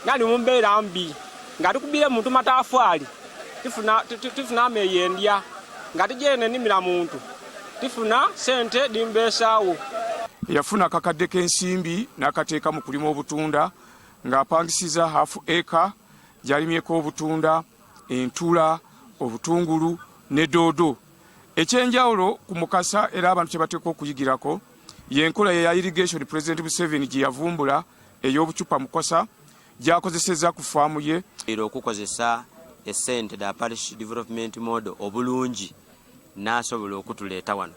Nali mu mbeera mbi nga tukubire muntu matafaali tifuna tifuna eyendya nga tijene nimira muntu tifuna sente dimbeesaawo. Yafuna akakadde k'ensimbi n'akateeka mu kulima obutunda ng'apangisiza half acre gy'alimyeko obutunda, entula, obutungulu ne doodo. Ekyenjawulo ku Mukasa era abantu kye bateekwa okuyigirako y'enkola ya irrigation Pulezidenti Museveni gye yavumbula ey'obucupa Mukasa gy'akozesezza ku faamu ye. Era okukozesa essente dha Parish Development Model obulungi n'asobola okutuleeta wano.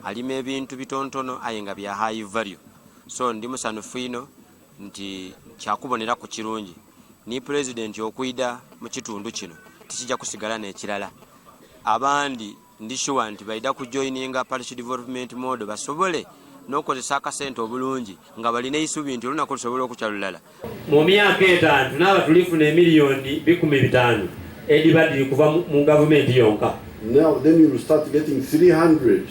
Alima ebintu bitontono aye nga bya high value. So ndi musanufu inho nti kyakuboneraku kirungi ni Pulezidenti okwidha mu kitundu kino tikija kusigala n'ekirala. Abandi ndi sure nti baidha kujoininga Parish Development Model basobole n'okukozesa akasente obulungi nga balina eisubi nti olunaku lusobola okukya lulala. Mu myaka etaanu tunaaba tulifuna emiliyoni 500 edhiba dhiri kuva mu gavumenti yonka. Now then you will start getting 300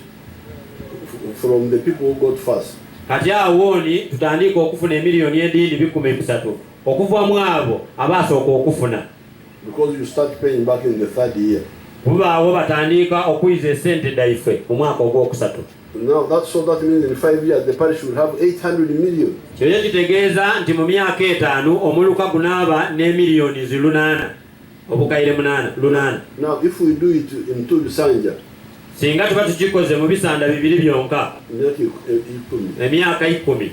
from the people who got first. Kati awo ni tutandiika okufuna emiliyoni edhindi 300 okuva mu abo abaasooka okufuna. Because you start paying back in the third year. Kuba awo batandiika okwiza esente dhaife mu mwaka ogwokusatu. Now that, so that means in 5 years the parish will have 800 million. Kyo kitegeeza nti mu myaka 5 omuluka gunaaba n'emiliyoni zi 800, obukaire munaana lunaana. Now if we do it in two bisanja, Singa tuba tukikoze mu bisanda bibiri byonka, emyaka 10. Emyaka 10.